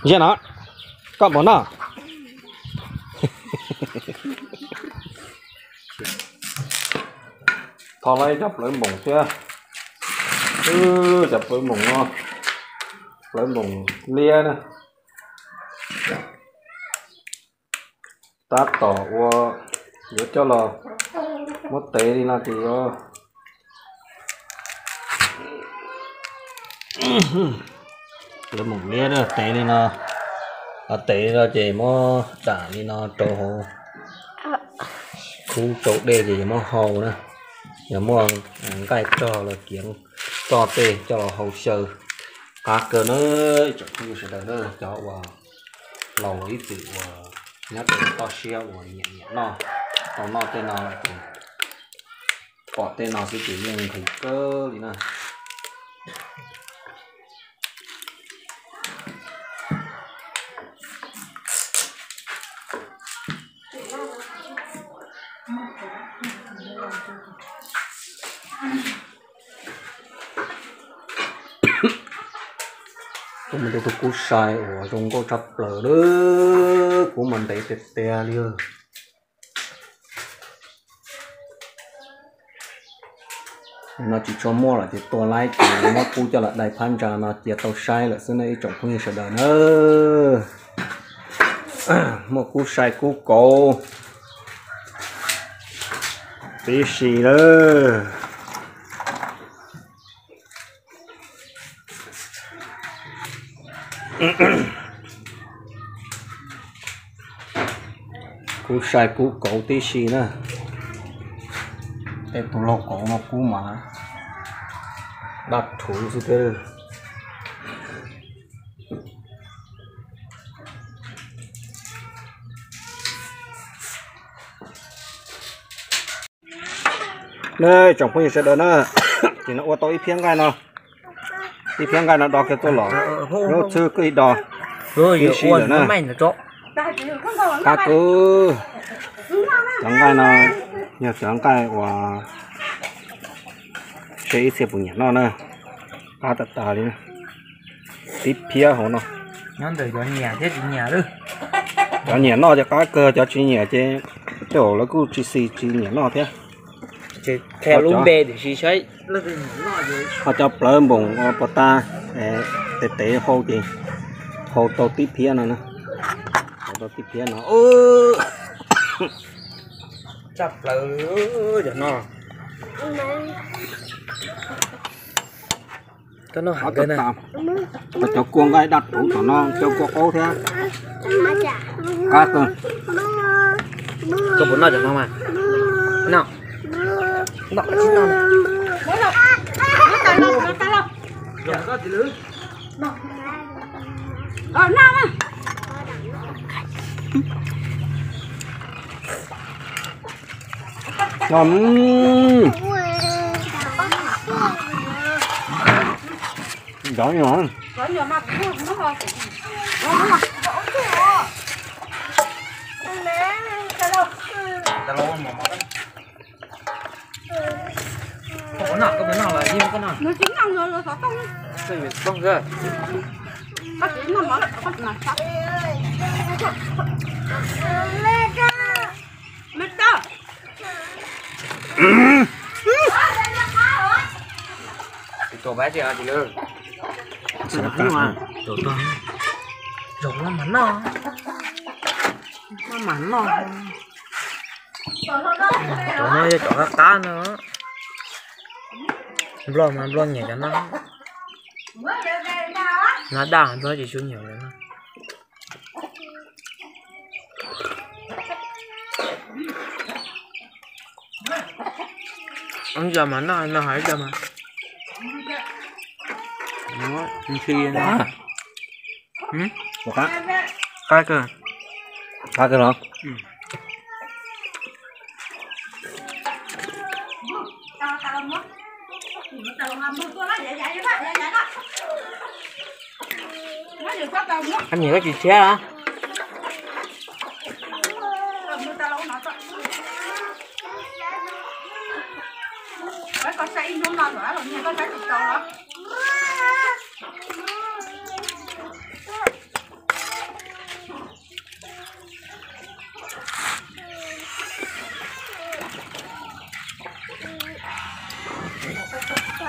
Ziaj no, koj mus noj. Tho lawm cov plawv npoos thiab. Cov plawv npoos no, plawv npoos liab na. Tab tom ua, yuav coj los muab tev li no ces yuav, plawv npoos liab tev li no, tev li no ces muab dam li no rau hauv khub tsau dej ces yuav muab hau na. Yog muaj nqaij rog los kiav txoj tej coj los hau xyaw. Qab kawg na, ib tsoom phooj ywg sawv daws na, cov uas laus ib txwm uas nyob rau toj siab uas nyiam nyiam noj, tau noj tej no lawm ces pom tej no xwb ces yeej nqhis kawg li na. Kuv mus ntu tus kub sai uas zoo nkauj tshaj plaws lawm, kub mas ntev tiag tiag li. No tsis tshua muaj lawm ces tua laib ces muab kub coj los dai phab ntsa no cia tau saib lawm xwb na ib tsoom phooj ywg sawv daws na. Muaj kub sai kub kauv tib si lawm. Kub sai kub kauv tib si na. Tej tus laug kauv no kub mas daj rhuv xwb thiab. Nej tsoom phooj ywg sawv daws na, ces no ua tau ib phiab nqaij no, ib phiab nqaij no do kiag tuaj los, lub txhwb kuj ib do ib si lawm na. Qab kawg. Cov nqaij no yog cov nqaij uas seb ib txhia puas nyiam noj na. Qab tas tas li. Tib phiab hauv no. Cov nyiam noj ces qab kawg, cov tsis nyiam ces tej zaum lawv kuj tsis xis tsis nyiam noj thiab. Ho cov plawv npoos uas puas tas, tes tev hau ces hau tau tib phiab no, hau tau tib phiab no. Tshaj plaws cov no. Cov kua nqaij daj rhuv tom no, cov kua qaub thiab. Qab kawg. Koj puas noj cov no mas? Noj. Noj tsis noj. Noj. Zaum no mas noj, zaum no yog cov qab qab no. Nplog mas nplog nyiam cov no, no daj nplog tsis tshua nyiam cov no. Ib co mas noj no hais ib co mas. Nthi no. Qab kawg. Qab kawg los. Koj nyiam koj tsis tshiab los?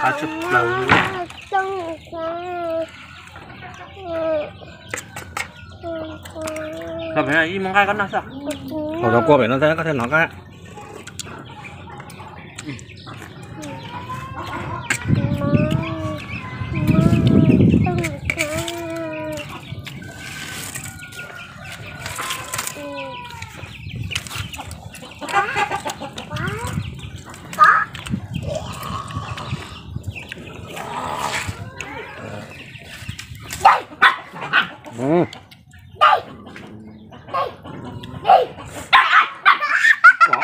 Los pem no ib muab nqaij koj noj xwb. Los rau kua pem no thiab koj thiaj hnov nqaij.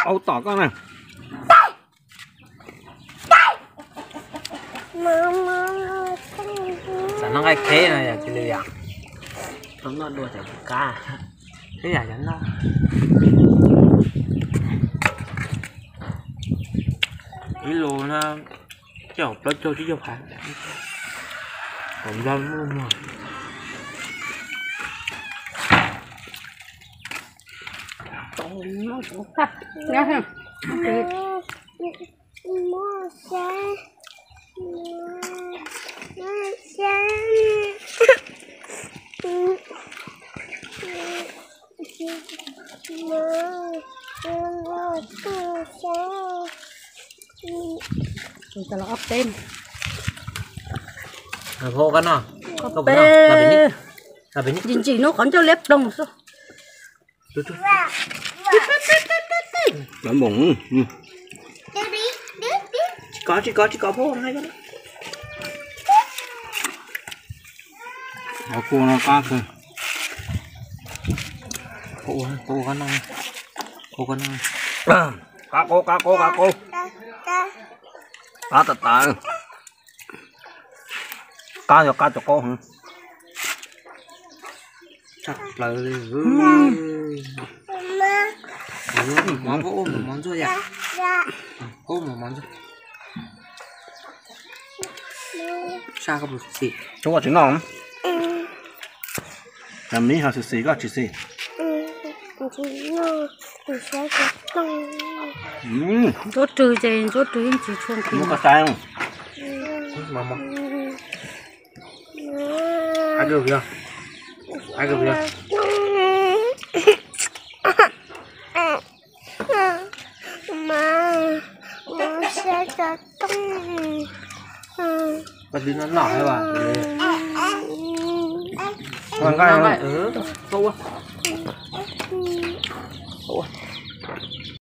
Au tom koj na. Xav noj nqaij kheb no yog cia li yom. Tau noj dua cov kab, ib yam cov noj. Ib lus no coj plaub caug tsib caug phav. Kom nplog muaj muag. Tus cov los ob peb. Ntsim ntsim hnub qhov ncauj liab ploog xwb. Tsis kov, tsis kov, tsis kov, phauj. Kua no qab kawg. Qab, qab, qab, qab, qab. Qab tas tas. Qab yog qab cov qaub heev. Tshaj plaws li. Mov koj ua mov ntxuaj yam. Koj ua mov ntxuaj. Sab koj puas txim? Tsis noj. Cov miv ho xis xis koj tsis xis. Ntsuab rwg ces ntsuab rwg yeej tsis tshua nqhis. Muab koj saib. Koj twb noj noj thiab as.